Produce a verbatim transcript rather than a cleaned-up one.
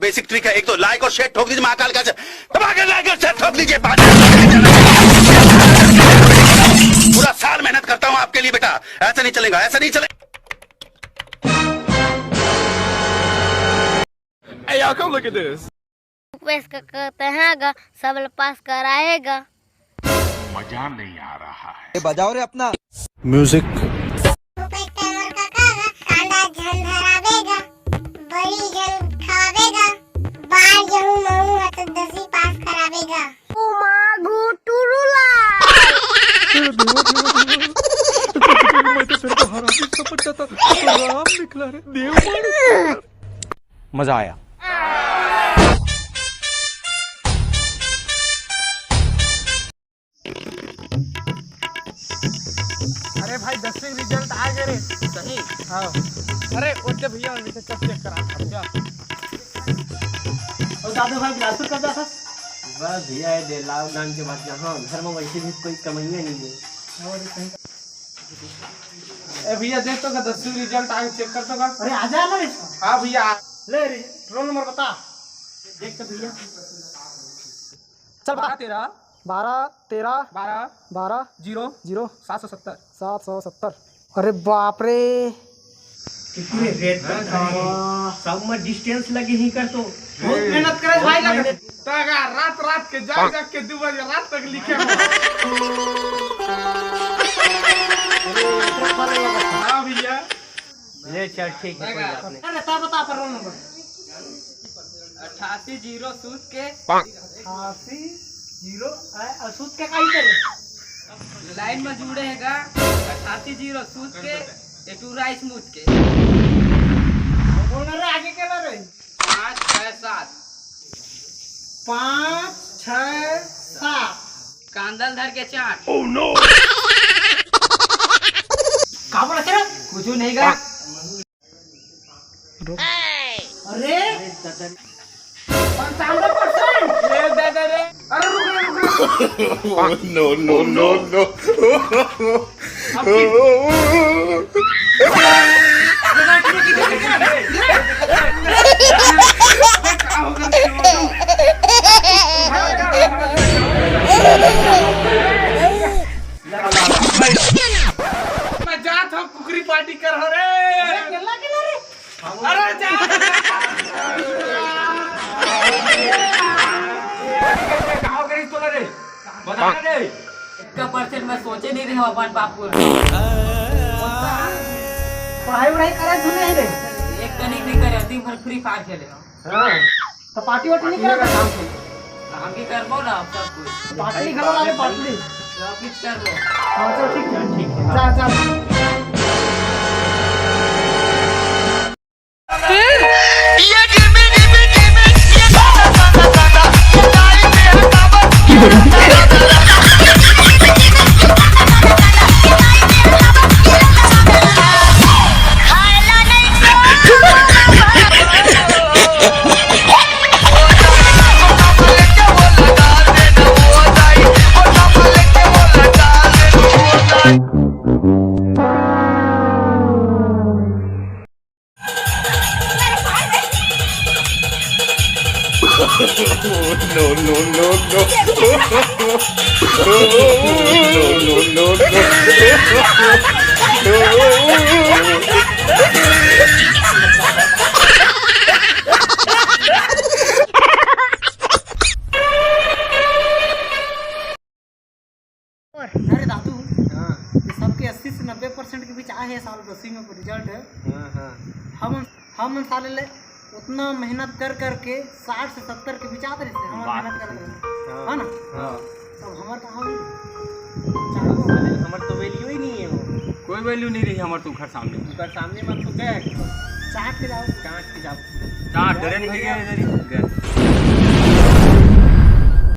Basic trick है, एक तो लाइक और शेयर ठोक दीजिए महाकाल का, दबा के लाइक और शेयर ठोक दीजिए। पूरा साल मेहनत करता हूँ आपके लिए बेटा, ऐसा नहीं चलेगा, ऐसा नहीं चलेगा। Hey, y'all, come look at this. Request करते हैं गा, सब लोग पास कराएगा। मजा नहीं आ रहा है। ये बजाओ रे अपना। Music. कांदा झन धरावेगा, बड़ी झन खावेगा, बाहर जहूँ महूँ ह तो दसवीं पास करावेगा। ओ माँ गो टुरुला। मैं तो तेरे को हरामी समझता था, राम निकला रे, देव माणूस। मजा आया। अरे भाई, दसवीं रिजल्ट आ गए रे। सही? हाँ। अरे ओते भैया, उनसे सब चेक करा था क्या? और दादू भाई, बिलासपुर कब जाता? बस भैया, ये दे लॉकडाउन के बाद यहाँ घर में वैसे भी कोई कमाइया नहीं है। ए भैया, देख तो का दसवीं रिजल्ट आ गए, चेक कर तो का। अरे आ जा ना रे। हाँ भैया। ले रे, रोल नंबर बता। देख तो भैया। चल बता। तेरह। बारह तेरह। बारह। बारह। जीरो। जीरो। सात सौ सत्तर। सात सौ सत्तर। अरे बाप रे। कितने रेट कर, सब में डिस्टेंस लगे ही कर तो। बहुत मेहनत करे भाई लगे। तगा रात रात के जाग जाग के दो बजे रात तक लिखे हो। हाँ भैया। ले चल, ठीक है, कोई बात नहीं। अरे ता बता पर रोल नंबर। अट्ठासी जीरो सूत के। अट्ठासी जीरो, अ, सूत के काई करे? लाइन में जुड़े है गा। अट्ठासी जीरो सूत के, ए टू राइस मूत के। बोल ना रे, आगे के ला रे। पाँच छः सात। पाँच छः सात। कांदल धर के चाट। Oh no। का बोला तेरा? कुछ नहीं गा। अरे पंचानवे परसेंट। अरे रुक रे, रुक रे। No, no, no, no. मैं जात हूँ कुकरी पार्टी कर हो रे। अरे जा। कहाँ करिस तोला रे? बता ना रे। इतना परसेंट मैं सोचे नहीं रहे अपन बाप को। पढ़ाई वढ़ाई करे तू नहीं रे? एक कनिक नहीं करे, दिन भर फ्री फायर खेले। हाँ। तो पार्टी वार्टी नहीं करा काम से? काम की करबो ना आप सब कुछ। पार्टी नहीं करा, अभी पार्टी। तो आप कुछ करबो। हाँ, चल ठीक है। ठीक है। जा, जा। No, no, no, no. No, no, no, no. अरे दादू, हाँ। ये सबके अस्सी से नब्बे परसेंट के बीच आए हैं साल दसवीं में रिजल्ट। हाँ, हाँ। हम हम साले ले उतना मेहनत कर करके साठ से सत्तर के बीच आते रहते हैं, हम बात मेहनत कर करते हैं, हाँ। है ना? हाँ। तब हमार कहाँ हुई? चारों साले हमार तो वैल्यू ही नहीं है वो। कोई वैल्यू नहीं रही हमार तो घर सामने। घर सामने में तो क्या है? चाट के जाओ। चाट के जाओ। चाट डरे नहीं गया इधर ही। गए।